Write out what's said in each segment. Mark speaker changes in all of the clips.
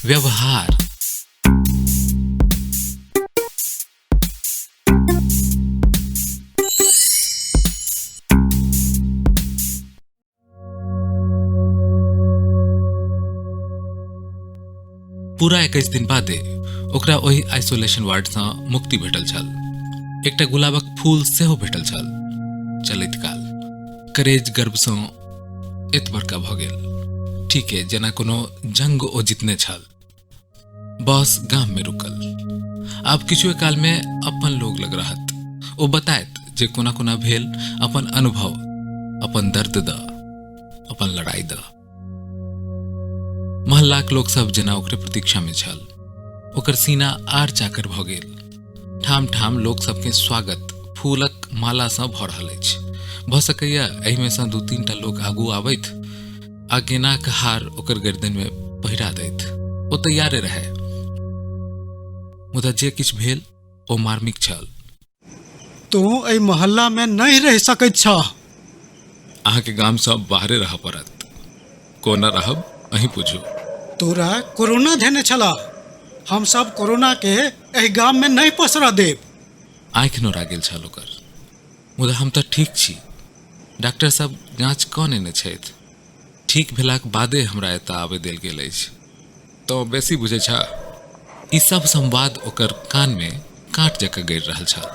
Speaker 1: व्यवहार। पूरा 21 दिन बादे ओकरा ओहि आइसोलेशन वार्डसँ मुक्ति भेटल छल। एकटा गुलाबक फूल सेहो भेटल छल। चलैत काल करेज गर्वसँ एत बड़का भऽ गेल, ठीके जेना कोनो जंग ओ जितने छल। बस गाम में रुकल। आब किछुए काल में अपन लोग लग रहत। ओ बतायत जे कोना कोना भेल अपन अनुभव, अपन दर्द द, अपन लड़ाई द। मोहल्लाक लोक सब जेना ओकरे प्रतीक्षा में छल। ओकर सीना आर चाकर भऽ गेल। ठाम ठाम लोक सबके स्वागत फूलक माला सँ भऽ रहल अछि। भऽ सकैया एहिमे सँ 2-3 टा लोक आगू आबैत आ गेनाक हार ओकर गर्दन में पहिरा दैत। ओ तैयारे रहे, मुदा जे किछु भेल ओ मार्मिक छल।
Speaker 2: तू एहि मोहल्ला में नहीं रह सकैत छह।
Speaker 1: अहाँके गाम सँ बाहरे रहऽ पड़त। कोना रहब अहीं बुझू।
Speaker 2: तोरा कोरोना धेने छला। हम सब कोरोना के एहि गाम में नहीं पसरऽ देब।
Speaker 1: आँखि नोरा गेल छल ओकर। मुदा हम तऽ ठीक छी। डॉक्टर सब जाँच कऽ नेने छथि। ठीक भेलाक बादे हमरा एतऽ आबय देल गेल अछि। तो बेसी बुझै छह। ई सब संवाद ओकर कान में कांट जकाँ गड़ि रहल छल।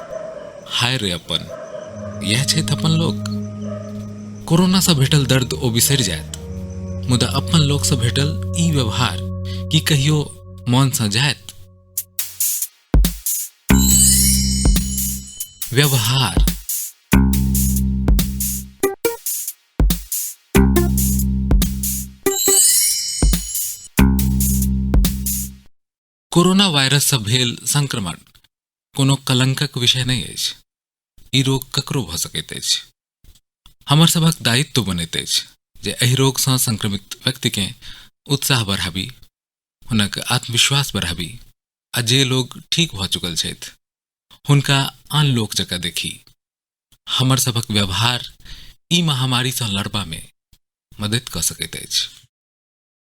Speaker 1: हाय रे अपन, यह छथि अपन लोक। कोरोना सँ भेटल दर्द ओ बिसरि जायत, मुदा अपन लोक सँ भेटल ई व्यवहार की कहियो मन सँ जायत? व्यवहार। कोरोना वायरस सँ भेल संक्रमण कोनो कलंकक विषय नहि अछि। ई रोग ककरो भऽ सकैत अछि। हमर सभक दायित्व बनैत अछि जे एहि रोग सँ संक्रमित व्यक्तिकेँ उत्साह बढ़ाबी, हुनक आत्मविश्वास बढ़ाबी आ जे लोग ठीक भऽ चुकल छथि हुनका आन लोक जकाँ देखी। हमर सभक व्यवहार ई महामारी सँ लड़बा में मदद कऽ सकैत अछि।